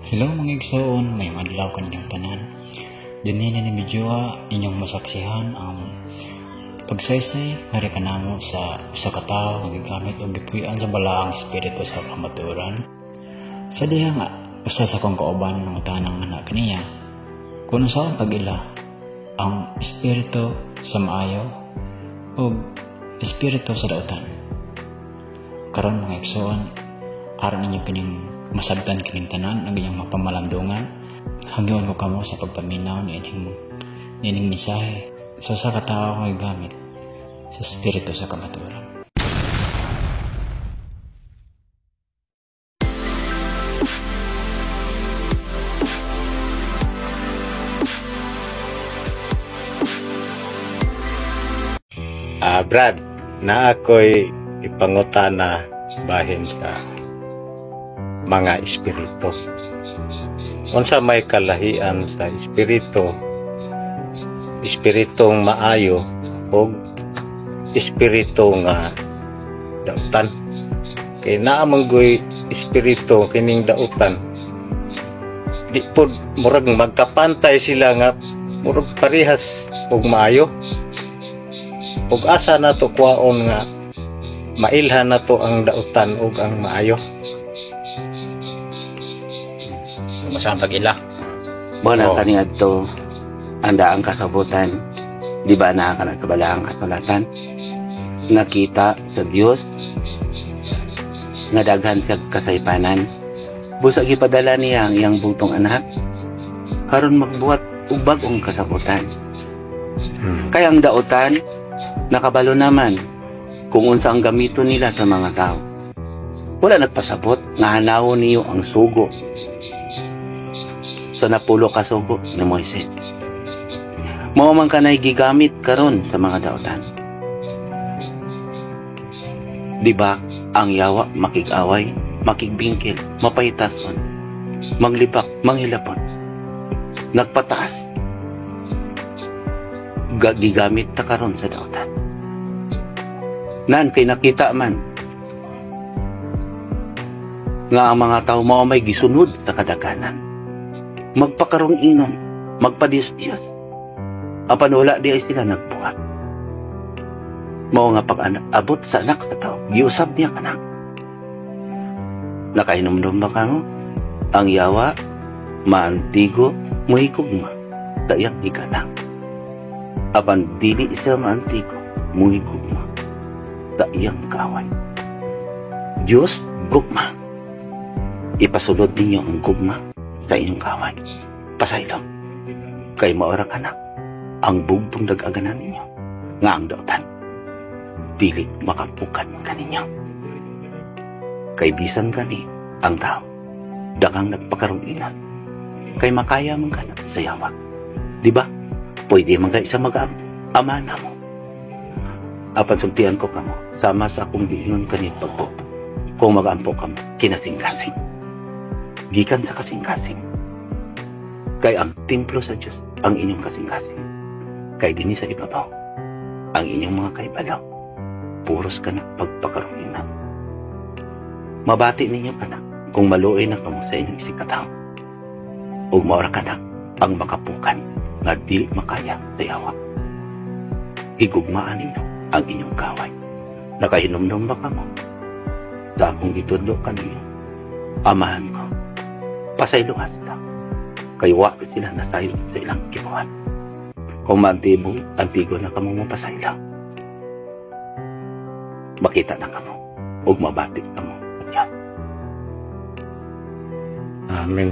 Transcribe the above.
Hello, mga igsoon, maayong adlaw kaninyong tanan. Dinhi na ni Bidyoa, inyong masaksihan ang pagsaysay nga kanamo sa usa ka tawo nga gigamit og gipuy-an sa Balaang Espiritu sa kamatuoran. Sa diha nga usa sa akong kauban nangutana nga kaniya kung unsaon pag-ila ang espiritu sa maayo ug espiritu sa dautan. Karon, mga igsoon, aron ninyo kining masabtan kining tanan ang inyong mapamalandungan, hangyoon ko kamo sa pagpaminaw niining mensahe sa usa ka tawo nga gigamit sa espiritu sa kamatuoran. Ah, Brad, naa ko'y ipangutana bahin sa mga espiritu. Unsa may kalahian sa espiritu, espiritong maayo o espiritu nga dautan? Kay naa man goy espiritu kining dautan. Di pod murag magkapantay sila nga murag parehas og maayo. Ug asa nato kuwaon nga mailhan nato ang dautan ug ang maayo? Kung saan pag-ila? Mao na Oo. Kaniadto ang daang kasabutan, di ba, naa ka sa balaang kasulatan, nakita sa Dios nga daghan siya kasaypanan, busa gipadala niya ang iyang bugtong anak aron magbuhat og bag-ong kasabutan. Kaya ang dautan nakabalo naman kung unsa ang gamiton nila sa mga tao. Wala nagpasabot nga hanawon niyo ang sugo sa napulo ka sugo ni Moises. Mao man kanay gigamit karon sa mga dautan. Di ba ang yawa makig-away, makigbingkil, mapaytason, manglibak, manghilapon, nagpataas. Gigamit ta karon sa dautan. Nan kay nakita man nga ang mga tao mao may gisunod sa kadaghanan. Magpakarong inon, magpadiyos-diyos. Apan wala di ay sila nagbuhat. Mao nga pag abot sa anak sa tao, giusab niya kana. Nakahinumdum ba kamo? Ang yawa, maantigo, muhigugma, dayang higala. Apan dili siya maantigo, muhigugma, dayang kaway. Diyos, gugma. Ipasulod ninyo ang gugma sa inyong kaway. Pasaylo. Kay maora ka na ang bugtong dag-aganan ninyo nga ang dautan dili makapukan kaninyo. Kay bisan gani ang tao dakang nagpakaroon kay makaya man ka na sa yawa. Di ba? Pwede man ka isa mag-ampo. Ama na mo. Apan sultian ko kamo, sama sa akong giingon kani pagbuo. Kung mag-ampo kamo, kinasing-kasing. Gikan sa kasing-kasing. Kay ang templo sa Diyos, ang inyong kasing-kasing. Kay dinhi sa ibabaw, ang inyong mga kaibalaw, puros ka na pagpakaroon. Mabati ninyo ka na kung maluoy na kamo sa inyong isigkatawo. Ug maura ka na ang makapukan nga di makaya sa yawa. Higugmaan ninyo ang inyong kaway. Nakahinumdum ba kamo sa akong gitudlo kaninyo? Amahan ko, pasayloa sila. Kay wa sila nasayod sa ilang gibuhat. Kung maantibo, antigo na kamo mapasaylo. Makita na kamo ug mabati kamo sa Diyos. Amen.